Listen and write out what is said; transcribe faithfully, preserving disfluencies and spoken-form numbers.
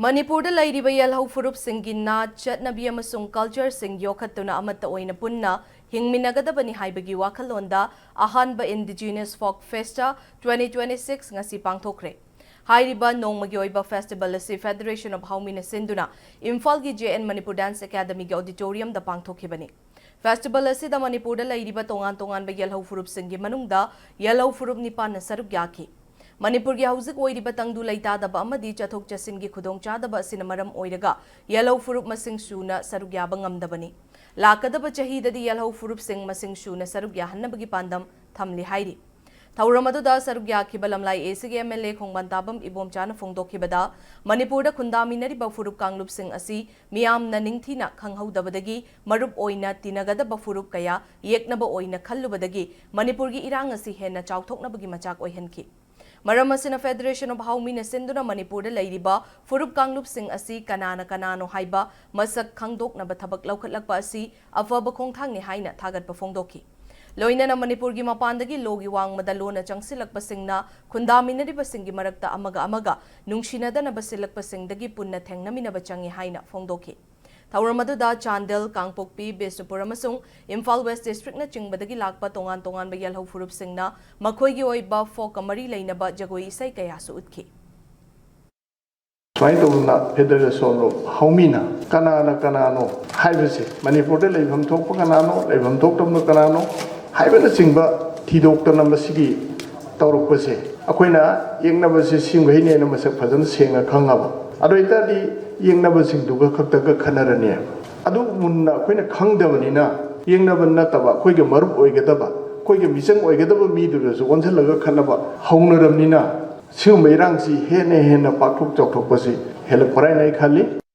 ꯃꯅꯤꯄꯨꯔꯗ ꯂꯩꯔꯤꯕ ꯌꯦꯜꯍꯧ ꯐꯨꯔꯨꯞꯁꯤꯡꯒꯤ ꯅꯥꯠ, ꯆꯠꯅꯕꯤ ꯑꯃꯁꯨꯡ ꯀꯜꯆꯔꯁꯤꯡ ꯌꯣꯛꯈꯠꯇꯨꯅ ꯑꯃꯠꯇ ꯑꯣꯏꯅ ꯄꯨꯟꯅ ꯍꯤꯡꯃꯤꯟꯅꯒꯗꯕꯅꯤ ꯍꯥꯏꯕꯒꯤ ꯋꯥꯈꯜꯂꯣꯟꯗ ꯑꯍꯥꯟꯕ Indigenous Folk Festa twenty twenty six ꯉꯁꯤ ꯄꯥꯡꯊꯣꯛꯈ꯭ꯔꯦ꯫ ꯍꯥꯏꯔꯤꯕ ꯅꯣꯡꯃꯒꯤ ꯑꯣꯏꯕ ꯐꯦꯁꯇꯤꯚꯦꯜ ꯑꯁꯤ Federation of Haomina ꯁꯤꯟꯗꯨꯅ ꯏꯝꯐꯥꯜꯒꯤ J N Manipur Dance Academyꯒꯤ auditoriumꯗ ꯄꯥꯡꯊꯣꯛꯈꯤꯕꯅꯤ꯫ ꯐꯦꯁꯇꯤꯚꯦꯜ ꯑꯁꯤꯗ ꯃꯅꯤꯄꯨꯔꯗ ꯂꯩꯔꯤꯕ ꯇꯣꯉꯥꯟ ꯇꯣꯉꯥꯟꯕ ꯌꯦꯜꯍꯧ ꯐꯨꯔꯨꯞꯁꯤꯡꯒꯤ ꯃꯅꯨꯡꯗ ꯌꯦꯜꯍꯧ ꯐꯨꯔꯨꯞ ꯅꯤꯄꯥꯟꯅ ꯁꯔꯨꯛ ꯌꯥꯈꯤ꯫ ꯃꯅꯤꯄꯨꯔꯒꯤ ꯍꯧꯖꯤꯛ ꯑꯣꯏꯔꯤꯕ ꯇꯪꯗꯨ ꯂꯩꯇꯥꯗꯕ ꯑꯃꯗꯤ ꯆꯠꯊꯣꯛ ꯆꯠꯁꯤꯟꯒꯤ ꯈꯨꯗꯣꯡꯆꯥꯗꯕ ꯑꯁꯤꯅ ꯃꯔꯝ ꯑꯣꯏꯔꯒ ꯌꯦꯜꯍꯧ ꯐꯨꯔꯨꯞ ꯃꯁꯤꯡ ꯁꯨꯅ ꯁꯔꯨꯛ ꯌꯥꯕ ꯉꯝꯗꯕꯅꯤ꯫ ꯂꯥꯛꯀꯗꯕ ꯆꯍꯤꯗꯗꯤ ꯌꯦꯜꯍꯧ ꯐꯨꯔꯨꯞꯁꯤꯡ ꯃꯁꯤꯡ ꯁꯨꯅ ꯁꯔꯨꯛ ꯌꯥꯍꯟꯅꯕꯒꯤ ꯄꯥꯟꯗꯝ ꯊꯝꯂꯤ ꯍꯥꯏꯔꯤ꯫ ꯊꯧꯔꯝ ꯑꯗꯨꯗ ꯁꯔꯨꯛ ꯌꯥꯈꯤꯕ ꯂꯝꯂꯥꯏ A Cꯒꯤ M L A ꯈꯣꯡꯕꯥꯟ ꯇꯥꯕꯝ ꯏꯕꯣꯝꯆꯥꯅ ꯐꯣꯡꯗꯣꯛꯈꯤꯕꯗ, ꯃꯅꯤꯄꯨꯔꯗ ꯈꯨꯟꯗꯥꯃꯤꯟꯅꯔꯤꯕ ꯐꯨꯔꯨꯞ ꯀꯥꯡꯂꯨꯞꯁꯤꯡ ꯑꯁꯤ ꯃꯤꯌꯥꯝꯅ ꯅꯤꯡꯊꯤꯅ ꯈꯪꯍꯧꯗꯕꯗꯒꯤ ꯃꯔꯨꯞ ꯑꯣꯏꯅ ꯇꯤꯟꯅꯒꯗꯕ ꯐꯨꯔꯨꯞ ꯀꯌꯥ ꯌꯦꯛꯅꯕ ꯑꯣꯏꯅ ꯈꯜꯂꯨꯕꯗꯒꯤ ꯃꯅꯤꯄꯨꯔꯒꯤ ꯏꯔꯥꯡ ꯑꯁꯤ ꯍꯦꯟꯅ ꯆꯥꯎꯊꯣꯛꯅꯕꯒꯤ ꯃꯆꯥꯛ ꯑꯣꯏꯍꯟꯈꯤ꯫ ꯃꯔꯝ ꯑꯁꯤꯅ Federation of Haomina ꯁꯤꯟꯗꯨꯅ ꯃꯅꯤꯄꯨꯔꯗ ꯂꯩꯔꯤꯕ ꯐꯨꯔꯨꯞ ꯀꯥꯡꯂꯨꯞꯁꯤꯡ ꯑꯁꯤ ꯀꯅꯥꯅ ꯀꯅꯥꯅꯣ ꯍꯥꯏꯕ ꯃꯁꯛ ꯈꯪꯗꯣꯛꯅꯕ ꯊꯕꯛ ꯂꯧꯈꯠꯂꯛꯄ ꯑꯁꯤ ꯑꯐꯕ ꯈꯣꯡꯊꯥꯡꯅꯤ ꯍꯥꯏꯅ ꯊꯥꯒꯠꯄ ꯐꯣꯡꯗꯣꯛꯈꯤ꯫ ꯂꯣꯏꯅꯅ ꯃꯅꯤꯄꯨꯔꯒꯤ ꯃꯄꯥꯟꯗꯒꯤ ꯂꯣꯒꯤ ꯋꯥꯡꯃꯗ ꯂꯣꯟꯅ ꯆꯪꯁꯤꯜꯂꯛꯄꯁꯤꯡꯅ ꯈꯨꯟꯗꯥꯃꯤꯟꯅꯔꯤꯕꯁꯤꯡꯒꯤ ꯃꯔꯛꯇ ꯑꯃꯒ ꯑꯃꯒ ꯅꯨꯡꯁꯤꯅꯗꯅꯕ ꯁꯤꯜꯂꯛꯄꯁꯤꯡꯗꯒꯤ ꯄꯨꯟꯅ ꯊꯦꯡꯅꯃꯤꯟꯅꯕ ꯆꯪꯏ ꯍꯥꯏꯅ ꯐꯣꯡꯗꯣꯛꯈꯤ꯫ ꯊꯧꯔꯝ ꯑꯗꯨꯗ ꯆꯥꯟꯗꯦꯜ, ꯀꯥꯡꯄꯣꯛꯄꯤ, ꯕꯤꯁꯅꯨꯄꯨꯔ ꯑꯃꯁꯨꯡ ꯏꯝꯐꯥꯜ ꯋꯦꯁ ꯗꯤꯁꯇ꯭ꯔꯤꯛꯅꯆꯤꯡꯕꯗꯒꯤ ꯂꯥꯛꯄ ꯇꯣꯉꯥꯟ ꯇꯣꯉꯥꯟꯕ ꯌꯦꯜꯍꯧ ꯐꯨꯔꯨꯞꯁꯤꯡꯅ ꯃꯈꯣꯏꯒꯤ ꯑꯣꯏꯕ ꯐꯣꯛꯀ ꯃꯔꯤ ꯂꯩꯅꯕ ꯖꯒꯣꯏ ꯏꯁꯩ ꯀꯌꯥꯁꯨ ꯎꯠꯈꯤ꯫ ꯁꯨꯃꯥꯏꯅ ꯇꯧꯗꯅ Federation of Haomina ꯀꯅꯥꯅ ꯀꯅꯥꯅꯣ ꯍꯥꯏꯕꯁꯦ, ꯃꯅꯤꯄꯨꯔꯗ ꯂꯩꯐꯝ ꯊꯣꯛꯄ ꯀꯅꯥꯅꯣ, ꯂꯩꯐꯝ ꯊꯣꯛꯇꯕꯅ ꯀꯅꯥꯅꯣ ꯍꯥꯏꯕꯅꯆꯤꯡꯕ ꯊꯤꯗꯣꯛꯇꯅ ꯃꯁꯤꯒꯤ ꯇꯧꯔꯛꯄꯁꯦ, ꯑꯩꯈꯣꯏꯅ ꯌꯦꯛꯅꯕꯁꯦ ꯁꯤꯃꯈꯩꯅꯦꯅ ꯃꯁꯛ ꯐꯖꯅ ꯁꯦꯡꯅ ꯈꯪꯉꯕ, ꯑꯗꯨ ꯑꯣꯏꯇꯥꯔꯗꯤ ꯌꯦꯛꯅꯕꯁꯤꯡꯗꯨꯒ ꯈꯛꯇꯒ ꯈꯟꯅꯔꯅꯤ꯫ ꯑꯗꯨ ꯃꯨꯟꯅ ꯑꯩꯈꯣꯏꯅ ꯈꯪꯗꯕꯅꯤꯅ, ꯌꯦꯛꯅꯕ ꯅꯠꯇꯕ ꯑꯩꯈꯣꯏꯒ ꯃꯔꯨꯞ ꯑꯣꯏꯒꯗꯕ, ꯑꯩꯈꯣꯏꯒ ꯃꯤꯆꯪ ꯑꯣꯏꯒꯗꯕ ꯃꯤꯗꯨꯗꯁꯨ ꯑꯣꯟꯁꯤꯜꯂꯒ ꯈꯠꯅꯕ ꯍꯧꯅꯔꯕꯅꯤꯅ, ꯁꯤꯒꯨꯝꯕ ꯏꯔꯥꯡꯁꯤ ꯍꯦꯟꯅ ꯍꯦꯟꯅ ꯄꯥꯛꯊꯣꯛ ꯆꯥꯎꯊꯣꯛꯄꯁꯤ ꯍꯦꯜꯂꯛꯄ꯭ꯔꯥ ꯍꯥꯏꯅ ꯑꯩ ꯈꯜꯂꯤ꯫